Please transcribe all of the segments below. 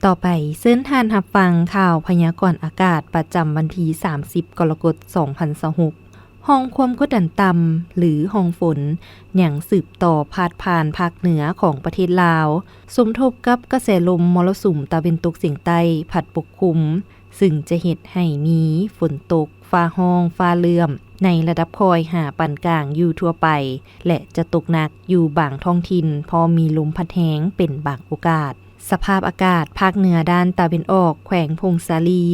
ຕໍ່ໄປເຊີນທ່ານຮັບຟັງຂ່າວພະຍາກອນອາກາດປະຈຳວັນທີສາມສິບ ກໍລະກົດ ສອງພັນຊາວຫົກ. ຮ່ອງຄວາມກົດດັນຕ່ຳ ຫຼື ຮ່ອງຝົນ ຍັງສືບຕໍ່ພາດຜ່ານພາກເໜືອຂອງປະເທດລາວ, ສົມທົບກັບກະແສລົມມໍລະສຸມຕາເວັນຕົກສຽງໃຕ້ພັດປົກຄຸມ, ຊຶ່ງຈະເຮັດໃຫ້ມີຝົນຕົກ ຟ້າຮ້ອງ ຟ້າເຫຼື້ອມ ໃນລະດັບຄ່ອຍຫາປານກາງຢູ່ທົ່ວໄປ ແລະ ຈະຕົກໜັກຢູ່ບາງທ້ອງຖິ່ນ, ພ້ອມມີລົມພັດແຮງເປັນບາງໂອກາດ. ສະພາບອາກາດພາກເໜືອດ້ານຕາເວັນອອກ ແຂວງຜົ້ງສາລີ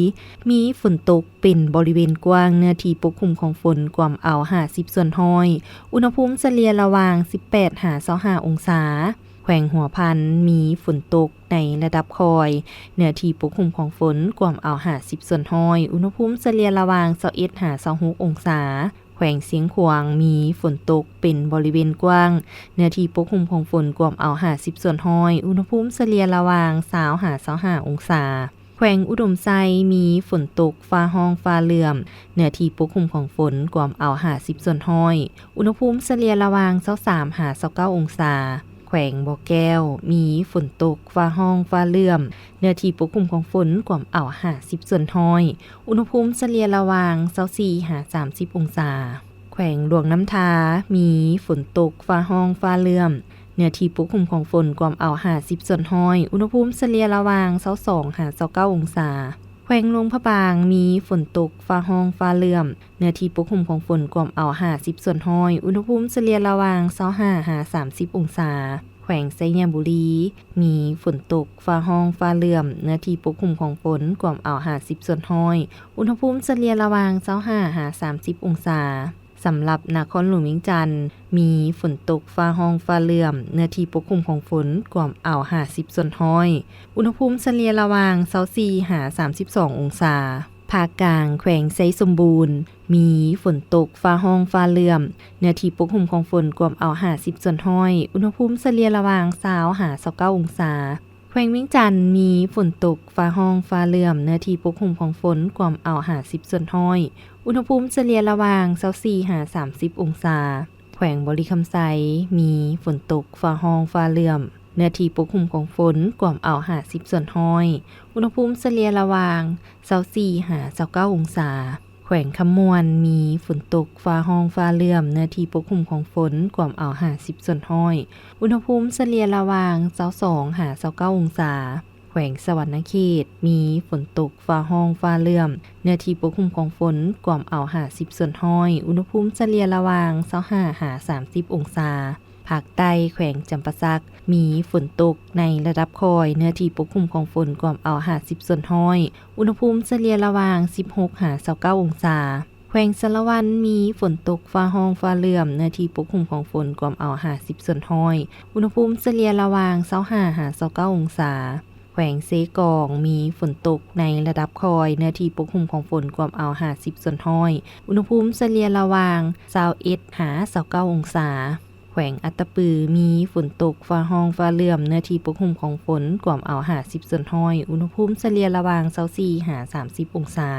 ມີຝົນຕົກເປັນບໍລິເວນກວ້າງ, ເນື້ອທີ່ປົກຄຸມຂອງຝົນກວມເອົາຫ້າສິບສ່ວນຮ້ອຍ, ອຸນຫະພູມສະເລ່ຍລະຫວ່າງສິບແປດຫາຊາວຫ້າອົງສາ. ແຂວງຫົວພັນ ມີຝົນຕົກໃນລະດັບຄ່ອຍ, ເນື້ອທີ່ປົກຄຸມຂອງຝົນກວມເອົາຫ້າສິບສ່ວນຮ້ອຍ, ອຸນຫະພູມສະເລ່ຍລະຫວ່າງຊາວເອັດຫາຊາວຫົກອົງສາ. ແຂວງຊຽງຂວາງ ມີຝົນຕົກເປັນບໍລິເວນກວ້າງ, ເນື້ອທີ່ປົກຄຸມຂອງຝົນກວມເອົາຫ້າສິບສ່ວນຮ້ອຍ, ອຸນຫະພູມສະເລ່ຍລະຫວ່າງຊາວຫາຊາວຫ້າອົງສາ. ແຂວງອຸດົມໄຊ ມີຝົນຕົກ ຟ້າຮ້ອງ ຟ້າເຫຼື້ອມ, ເນື້ອທີ່ປົກຄຸມຂອງຝົນກວມເອົາຫ້າສິບສ່ວນຮ້ອຍ, ອຸນຫະພູມສະເລ່ຍລະຫວ່າງຊາວສາມຫາຊາວເກົ້າອົງສາ. ແຂວງບໍ່ແກ້ວ ມີຝົນຕົກ ຟ້າຮ້ອງ ຟ້າເຫຼື້ອມ, ເນື້ອທີ່ປົກຄຸມຂອງຝົນກວມເອົາຫ້າສິບສ່ວນຮ້ອຍ, ອຸນຫະພູມສະເລ່ຍລະຫວ່າງຊາວສີ່ຫາສາມສິບອົງສາ. ແຂວງຫຼວງນ້ຳທາ ມີຝົນຕົກ ຟ້າຮ້ອງ ຟ້າເຫຼື້ອມ, ເນື້ອທີ່ປົກຄຸມຂອງຝົນກວມເອົາຫ້າສິບສ່ວນຮ້ອຍ, ອຸນຫະພູມສະເລ່ຍລະຫວ່າງຊາວສອງຫາຊາວເກົ້າອົງສາ. ແຂວງຫຼວງພະບາງ ມີຝົນຕົກ ຟ້າຮ້ອງ ຟ້າເຫຼື້ອມ, ເນື້ອທີ່ປົກຄຸມຂອງຝົນກວມເອົາຫ້າສິບສ່ວນຮ້ອຍ, ອຸນຫະພູມສະເລ່ຍລະຫວ່າງຊາວຫ້າຫາສາມສິບອົງສາ. ແຂວງໄຊຍະບູລີ ມີຝົນຕົກ ຟ້າຮ້ອງ ຟ້າເຫຼື້ອມ, ເນື້ອທີ່ປົກຄຸມຂອງຝົນກວມເອົາຫ້າສິບສ່ວນຮ້ອຍ, ອຸນຫະພູມສະເລ່ຍລະຫວ່າງຊາວຫ້າຫາສາມສິບອົງສາ. ສຳລັບນະຄອນຫຼວງວຽງຈັນ ມີຝົນຕົກ ຟ້າຮ້ອງ ຟ້າເຫຼື້ອມ, ເນື້ອທີ່ປົກຄຸມຂອງຝົນກວມເອົາຫ້າສິບສ່ວນຮ້ອຍ, ອຸນຫະພູມສະເລ່ຍລະຫວ່າງຊາວສີ່ຫາສາມສິບສອງອົງສາ. ພາກກາງ ແຂວງໄຊສົມບູນ ມີຝົນຕົກ ຟ້າຮ້ອງ ຟ້າເຫຼື້ອມ, ເນື້ອທີ່ປົກຄຸມຂອງຝົນກວມເອົາຫ້າສິບສ່ວນຮ້ອຍ, ອຸນຫະພູມສະເລ່ຍລະຫວ່າງຊາວຫາຊາວເກົ້າອົງສາ. ແຂວງວຽງຈັນ ມີຝົນຕົກ ຟ້າຮ້ອງ ຟ້າເຫຼື້ອມ, ເນື້ອທີ່ປົກຄຸມຂອງຝົນກວມເອົາຫ້າສິບສ່ວນຮ້ອຍ, ອຸນຫະພູມສະເລ່ຍລະຫວ່າງຊາວສີ່ຫາສາມສິບອົງສາ. ແຂວງບໍລິຄຳໄຊ ມີຝົນຕົກ ຟ້າຮ້ອງ ຟ້າເຫຼື້ອມ, ເນື້ອທີ່ປົກຄຸມຂອງຝົນກວມເອົາຫ້າສິບສ່ວນຮ້ອຍ, ອຸນຫະພູມສະເລ່ຍລະຫວ່າງຊາວສີ່ຫາຊາວເກົ້າອົງສາ. ແຂວງຄຳມ່ວນ ມີຝົນຕົກ ຟ້າຮ້ອງ ຟ້າເຫຼື້ອມ, ເນື້ອທີ່ປົກຄຸມຂອງຝົນກວມເອົາຫ້າສິບສ່ວນຮ້ອຍ, ອຸນຫະພູມສະເລ່ຍລະຫວ່າງຊາວສອງຫາຊາວເກົ້າອົງສາ. ແຂວງສະຫວັນນະເຂດ ມີຝົນຕົກ ຟ້າຮ້ອງ ຟ້າເຫຼື້ອມ, ເນື້ອທີ່ປົກຄຸມຂອງຝົນກວມເອົາຫ້າສິບສ່ວນຮ້ອຍ, ອຸນຫະພູມສະເລ່ຍລະຫວ່າງຊາວຫ້າຫາສາມສິບອົງສາ. ພາກໃຕ້ ແຂວງຈຳປາສັກ ມີຝົນຕົກໃນລະດັບຄ່ອຍ, ເນື້ອທີ່ປົກຄຸມຂອງຝົນກວມເອົາຫ້າສິບສ່ວນຮ້ອຍ, ອຸນຫະພູມສະເລ່ຍລະຫວ່າງສິບຫົກຫາຊາວເກົ້າອົງສາ. ແຂວງສາລະວັນ ມີຝົນຕົກ ຟ້າຮ້ອງ ຟ້າເຫຼື້ອມ, ເນື້ອທີ່ປົກຄຸມຂອງຝົນກວມເອົາຫ້າສິບສ່ວນຮ້ອຍ, ອຸນຫະພູມສະເລ່ຍລະຫວ່າງຊາວຫ້າຫາຊາວເກົ້າອົງສາ. ແຂວງເຊກອງ ມີຝົນຕົກໃນລະດັບຄ່ອຍ, ເນື້ອທີ່ປົກຄຸມຂອງຝົນກວມເອົາຫ້າສິບສ່ວນຮ້ອຍ, ອຸນຫະພູມສະເລ່ຍລະຫວ່າງຊາວເອັດຫາຊາວເກົ້າອົງສາ. ແຂວງອັດຕະປື ມີຝົນຕົກ ຟ້າຮ້ອງ ຟ້າເຫຼື້ອມ, ເນື້ອທີ່ປົກຄຸມຂອງຝົນກວມເອົາຫ້າສິບສ່ວນຮ້ອຍ, ອຸນຫະພູມສະເລ່ຍລະຫວ່າງຊາວສີ່ຫາສາມສິບອົງສາ.